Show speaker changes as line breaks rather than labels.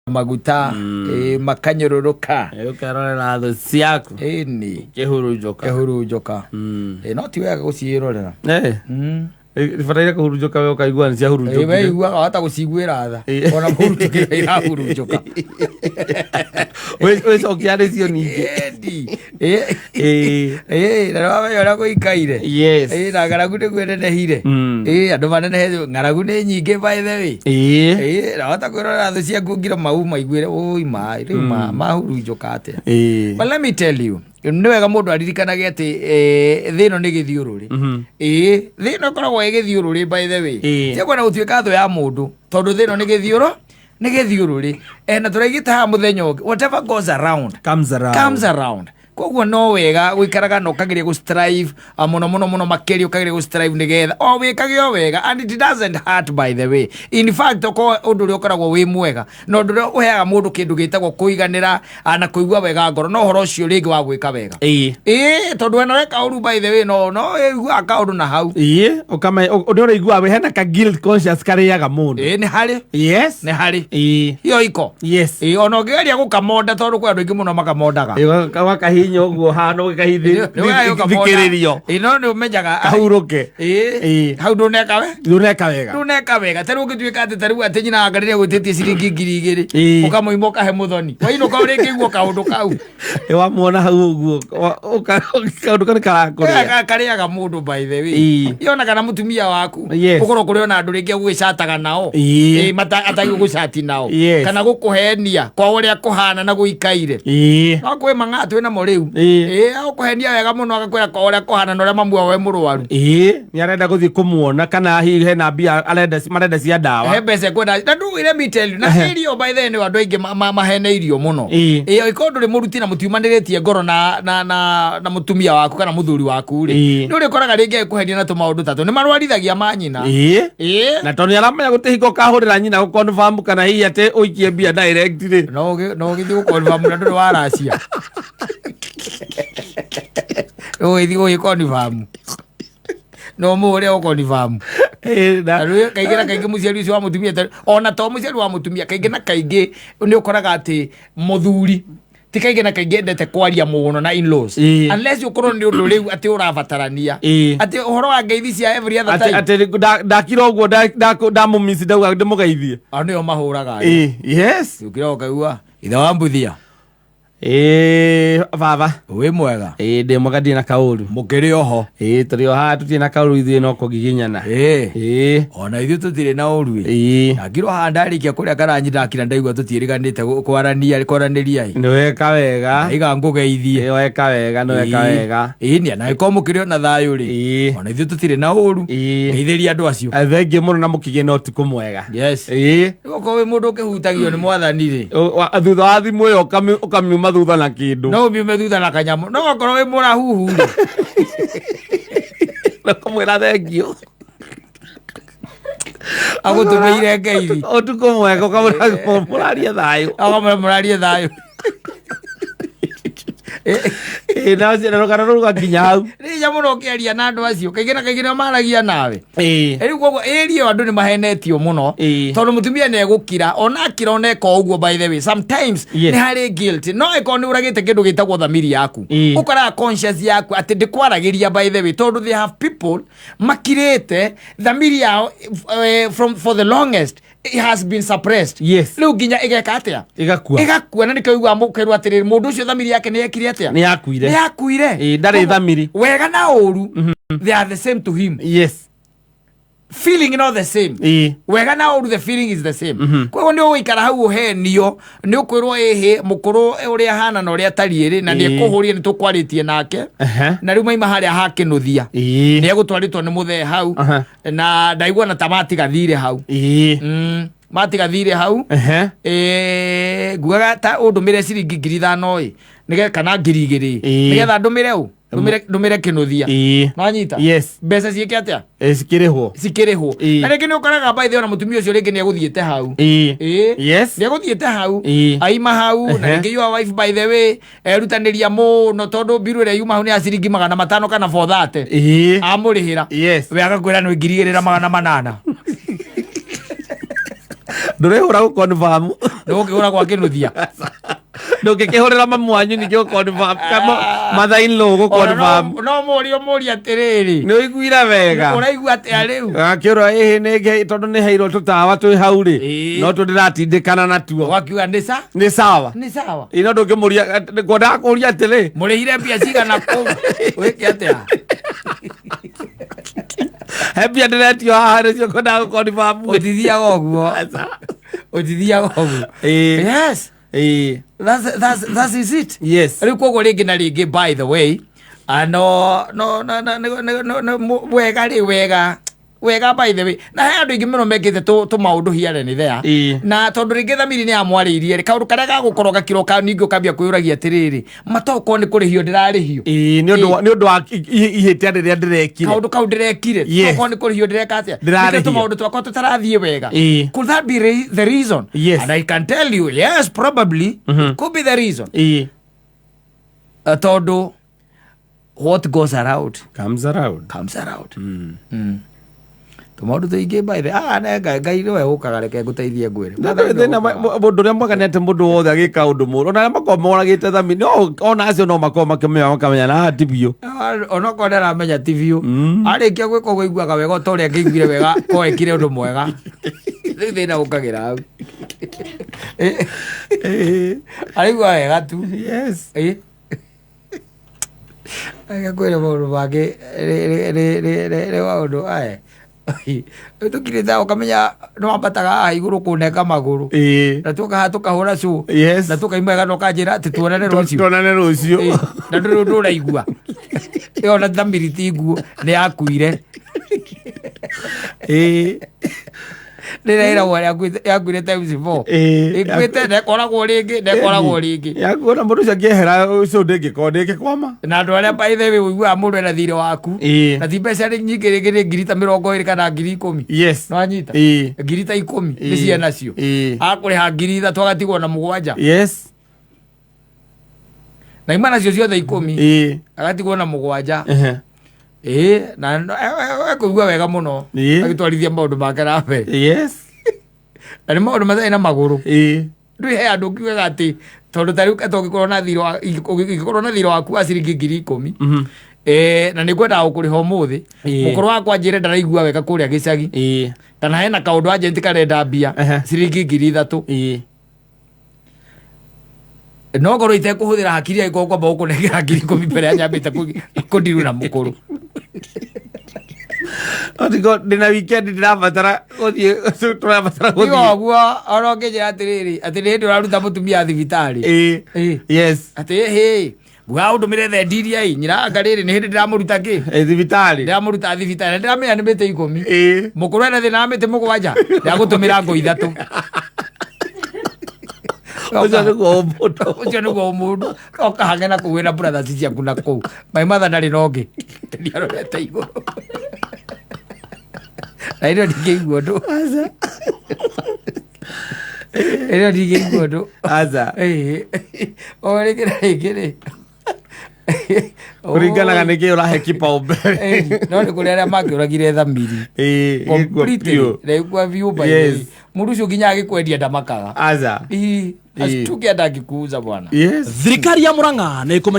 Maguta makanyũrũrũka.
Ũkerorera thũ ciaku.
Ĩni.
Kĩhurunjũka.
Kĩhurunjũka. No ti wega gũciĩrorera.
Bataire kũhurunjũka we ũkaigua nĩ
We
ciahurunjũkire.
iguaga wahota gũciguĩra tha. Ona mũhurunjũkire irahurunjũka.
Wĩcokia harĩ cio ningĩ.
Ĩni. Na nĩwamenya ũrĩa gũikaire. Na ng'aragu nĩguo ĩnenehire. Andũ manenehe, ng'aragu nĩ nyingĩ by the way. Na wahota kwĩrorera thũ ciaku ngira mau maiguĩre ũi ma rĩu mahurunjũka atĩa. But let me tell you, nĩ wega mũndũ aririkanage atĩ thĩ ĩno nĩ gĩthiũrũrĩ. Thĩ ĩno ĩkoragwo ĩ gĩthiũrũrĩ by the way. Tiakwenda gũtuĩka thũ ya mũndũ tondũ thĩ ĩno nĩ gĩthiũrũ nĩ gĩthiũrũrĩ. Na tũraigĩte haha mũthenya ũngĩ, whatever goes around
comes around.
Comes around. Koguo no wega gũikaraga na ũkageria gũ strive mũno mũno mũno makĩria, ũkageria gũ strive nĩgetha o wĩkage o wega, and it doesn't hurt, by the way. In fact, okorwo ũndũ ũrĩa ũkoragwo wĩ mwega na ũndũ ũrĩa ũheaga mũndũ kĩndũ gĩtagwo kũiganĩra na kũigua wega ngoro no ũhoro ũcio rĩngĩ wa gwĩka wega. Ĩĩ, tondũ wena weka ũru, by the way, no ĩiguaga kaũndũ na hau.
Ĩĩ, ũkame nĩ ũraigua wĩ hena ka guilt conscious karĩaga mũndũ.
Ĩĩ, nĩ harĩ. Nĩ harĩ. Iyo iko. Ĩĩ, ona ũngĩgeria gũkamonda, tondũ kwĩ andũ aingĩ mũno makamondaga.
Wakahinya ũguo hana ũgĩkahithikĩrĩrio.
Ĩĩ, no nĩ ũmenyaga.
Kahurũke.
Hau ndũneka we.
Ndũneka wega.
Ndũneka wega. Ta rĩu ũngĩtuĩka atĩ ta rĩu atĩ nyina wa Ngai nĩagwĩtĩtie ciringi 2000. Ũkamũima ũkahe mũthoni. Wainũka ũrĩngĩigua kaũndũ kau.
Wamuona hau ũguo kaũndũ kau nĩ karakũrĩa.
Karĩaga mũndũ, by the way. Yona kana mũtumia waku. Ũkorwo kũrĩ ona andũ rĩngĩ agũgĩcataga nao. Atagĩgũcati nao. Kana gũkũhenia kwa ũrĩa kũhana na gũikaire. No kwĩ mang'aa twĩ namo rĩu. Agũkũhenia wega mũno agakwĩra kwa ũrĩa kũhana na ũrĩa mamu wao e mũrwaru.
Nĩ arenda gũthiĩ kũmuona kana hihi hena mbia arenda marenda cia ndawa.
He mbeca kwenda na ndũ, let me tell you, na irio, by the way, nĩ andũ aingĩ maheneirio mũno. Ĩĩ, ĩkorwo ndũrĩ mũruti na mũtiumanĩrĩtie ngoro na mũtumia waku kana mũthuri waku rĩ, nĩ ũrĩkoraga rĩngĩ agĩkũhenia na tũmaũndũ tatũ nĩ marwarithagia manyina.
Na tondũ nĩ aramenya gũtirĩ hingo ũkahũrĩra nyina gũ-confirm kana hihi atĩ ũikie mbia direct rĩ.
No ũgĩthiĩ gũ-confirm na ndũrĩ waracia, ũgĩthiĩ gũgĩ-confirm no mũhũre ũ-confirm.
Ĩĩ.
Na rĩu kaingĩ na kaingĩ mũciari ũcio wa mũtumia ona to mũciari wa mũtumia, kaingĩ na kaingĩ nĩ ũkoraga atĩ mũthuri ti kaingĩ na kaingĩ endete kwaria mũno na in-laws, unless ũkorwo nĩ ũndũ rĩu atĩ ũrabatarania, atĩ ũhoro wa ngeithi cia every other
atĩ
time.
Atĩ ndakira ũguo ndamũmisi ndauga ndĩmũgeithie.
Ao nĩo mahũraga. Ũkĩra ũkaigua ithe wa mbuthia.
Ĩĩ, baba.
Wĩ mwega?
Ĩĩ, ndĩ mwega, ndirĩ na kaũru.
Mũkĩrĩ oho?
Ĩĩ, tũrĩ o haha, tũtirĩ na kaũru ithuĩ, no kũgiginyana.
Ĩĩ, ona ithuĩ tũtirĩ na ũru ĩ. Ndakirwo haha ndarĩkia kũrĩa karanji, ndakira ndaigua tũtiĩrĩganĩte kwarania kwaranĩria ĩ.
Nĩ weka wega.
Ndaiga ngũgeithie.
Ĩĩ, weka wega, nĩ weka wega.
Ĩĩ, nĩ na ĩkorwo mũkĩrĩ ona thayũ rĩ, ona ithuĩ tũtirĩ na ũru. Geithĩria andũ acio.
Thengiũ mũno na mũkĩgĩe na ũtukũ mwega.
Yes. Ũkorwo wĩ mũndũ ũkĩhutagio nĩ mwathani rĩ,
Thutha wa thimũ ĩyo ũkamiuma thutha na kĩndũ.
No ũmiume thutha na kanyamũ, no okorwo wĩ mũrahuhu rĩ,
na kũmwĩra thengiũ.
Agũtũmĩire ngeithi.
Ũtukũ mwega, ũkamwĩra mũrarie thayũ.
Akamwĩra mũrarie thayũ.
Ĩĩ, na rũgano rũu rũgakinya hau.
Rĩnya mũno ũkĩaria na andũ acio, kaingĩ na kaingĩ nĩo maragia nawe. Rĩu koguo ĩrio andũ nĩ mahenetio mũno, tondũ mũtumia nĩ egũkira, ona akira, ona eka ũguo, by the way, sometimes nĩ harĩ guilt, no ĩkorwo nĩ ũragĩte kĩndũ gĩtagwo thamiri yaku, ũkoraga conscience yaku atĩ ndĩkwaragĩria, by the way, tondũ they have people makirĩte thamiri yao from for the longest it has been suppressed. Rĩu nginya ĩgeka atĩa?
Ĩgakua.
Ĩgakua, na nĩkĩo ũiguaga mũkerwo atĩrĩrĩ, mũndũ ũcio thamiri yake nĩ yekire atĩa?
Nĩ yakuire.
Nĩ yakuire.
Ĩĩ, ndarĩ thamiri.
Wega na ũru, they are the same to him. Feeling not the same. Wega na ũru, the feeling is the same. Koguo nĩ ũgũikara hau ũhenio, nĩ ũkwĩrwo ĩhĩ mũkũrũ ũrĩa ahana na ũrĩa atariĩ rĩ, na nĩ ekũhũria nĩ tũkwarĩtie nake. Na rĩu maima harĩa hakĩnũthia, nĩ egũtwarĩtwo nĩ mũthee hau. Na ndaigua na ta matiga thirĩ hau. Matiga thirĩ hau. Ngugaga ta ũndũmĩre ciringi 5000 ĩ, kana 2000, nĩgetha ndũmĩre ũ ndũmĩre kĩnũthia. Nwanyita?
Yes.
Mbeca ciĩke atĩa?
Ĩĩ, cikĩrĩhwo.
Cikĩrĩhwo. Na rĩngĩ nĩ ũkoraga, by the way, ona mũtumia ũcio rĩngĩ nĩ egũthiĩte hau. Nĩ egũthiĩte hau. Aima hau na rĩngĩ your wife, by the way, erutanĩria mũno, tondũ mbiru ĩrĩa yuma hau nĩ ya ciringi 500 kana 430. Amũrĩhĩra. We agakwĩra nĩ 2800.
Ndũrĩhũra gũ-confirm.
Ndũgũkĩhũra gwa kĩnuthia.
Ndũngĩkĩhũrĩra mamu wanyu ningĩ gũ-confirm kana mother in law
Ona
gũ-confirm.
no mũrie mũrie atĩrĩrĩ,
Nĩ ũiguire wega?
Ũraigua atĩa rĩu?
Akĩũrwo ĩhĩ nĩ tondũ nĩ heirwo tũtawa twĩ hau rĩ, no tũndĩratindĩkana natuo.
Ũgakiuga nĩ sa
Nĩ sawa.
Nĩ sawa.
Ĩ no ndũngĩmũria, ngwendaga kũria atĩrĩ,
Mũrĩhire mbia cigana kũu wĩke atĩa?
He mbia ndĩretio haha nĩcio ngwendaga gũ-confirm.
Ũtithiaga ũguo, ũtithiaga ũguo. Yes. That's is it. Rĩu koguo rĩngĩ na rĩngĩ, by the way, no no no no no no no no wega rĩ, wega wega, by the way, na he andũ aingĩ mũno mekĩte tũ maũndũ here and there. Na tondũ rĩngĩ thamiri nĩ yamwarĩirie rĩ, kaũndũ karĩa gagũkorwo gakĩroka ningĩ ũkambia kwĩyũragia atĩrĩrĩ, matokorwo nĩ kũrĩhio ndĩrarĩhio.
Ĩĩ, nĩ ũndũ wa ihĩtia rĩrĩa ndĩrekire.
Kaũndũ kau ndĩrekire. Tokorwo nĩ kũrĩhio ndĩreka atĩa.
Ndĩrarĩhio.
Nĩkĩo tũmaũndũ twakwa tũtarathiĩ wega. Could that be the reason?
Yes.
And I can tell you, yes, probably it could be the reason. Tondũ what goes around
Comes around.
Comes around. Tũmaũndũ tũingĩ, by the ne Ngai, Ngai nĩwe ũkaga, reke ngũteithie ngwĩre.
Thĩna mũndũ ũrĩa mwega nĩ atĩ mũndũ wothe agĩka ũndũ mũũru, ona arĩa makoragwo moragĩte thami no ona acio no makorwo makĩmenya, makamenya na haha ti biũ.
Onokorwo ndaramenya ti biũ, arĩkia gwĩka ũguo aiguaga wega o ta ũrĩa angĩiguire wega ko ekire ũndũ mwega. Rĩu thĩna ũkagĩra hau. Araigua wega tu. Reke kwĩre maũndũ mangĩ nĩ maũndũ aya tũkirĩte ũkamenya nĩ wambataga haha igũrũ kũnenga magũrũ na tuoka haha tũkahũra show na tũkaima wega na ũkanjĩra atĩ tuonane rũciũ.
Tuonane rũciũ.
Na ndũrĩ ũndũ ũraigua, ĩyo na thamiri ti nguo nĩ yakuire. Rĩrĩa ĩragwo yakuire times four. Ĩkuĩte na ĩkoragwo rĩngĩ na ĩkoragwo rĩngĩ.
Yakuona mũndũ ũcio angĩehera ũcio ndĩngĩkorwo ndĩngĩkwama.
Na andũ arĩa, by the way, ũiguaga mũndũ ena thirĩ waku na ti mbeca nĩ nyingĩ, rĩngĩ nĩ ngiri ta 20 kana 10,000. Nĩwanyita? 10,000 ta 10 nĩ ciana cio. Akũrĩha 3,000 agatigwo na 7. Na ima nacio ciothe 10. Agatigwo na 7. Ĩĩ, na ekũigua wega mũno agĩtwarithia maũndũ make na mbere. Na nĩ maũndũ matarĩ na magũrũ. Ndwĩ he andũ ũkiugaga atĩ tondũ ta rĩu ũngĩkorwo na thirĩ waku wa ciringi 10,000, na nĩ ngwendaga gũkũrĩha ũmũthĩ, mũkũrũ wakwa njĩre ndaraigua wega kũrĩa gĩcagi, kana hena kaũndũ agent karenda mbia ciringi 3,000, no ngorwo itekũhũthĩra hakiri angĩkorwo kwamba gũkũnengera 10,000 mbere ya nyambĩte kũndiru na mũkũrũ.
Otigo ndĩna weekend, ndĩrabatara gũthiĩ, tũrabatara
tiga
gũthiĩ.
Ũguo ona ũngĩnjĩra atĩrĩrĩ, atĩ nĩ hĩndĩ ũraruta mũtumia thibitarĩ. Atĩ hĩ nguga ũndũmĩre thendi iria ĩ nyina anga rĩrĩ nĩ hĩndĩ ndĩramũruta kĩ.
Thibitarĩ.
Ndĩramũruta thibitarĩ na ndĩramenya nĩ mĩtĩ 10. Mũkũrũ ena thĩna wa mĩtĩ 7, ndĩragũtũmĩra ngũ 3.
Ũcio nĩguo ũmũndũ.
Ũcio nĩguo ũmũndũ ũkahange na kũu wĩna brothers ciaku na kũu my mother ndarĩ na ũngĩ ndiarorete igũrũ na ĩno ndingĩigua ũndũ, ĩno ndingĩigua ũndũ.
Aca.
Ĩĩ. O rĩngĩ na rĩngĩ rĩ.
Kũringanaga nĩ kĩ ũrahe kipaumbele.
Ĩĩ, no nĩ kũrĩ arĩa mangĩũragire thamiri
Ĩĩ, gĩkua
completely
biũ.
na ĩkua biũ, by the way. Mũndũ ũcio nginya agĩkwendia ndamakaga.
Aca.
Ĩĩ, ashtuke hata akikuuza bwana.
Thirikari ya Murang'a nĩ ĩkũmenya.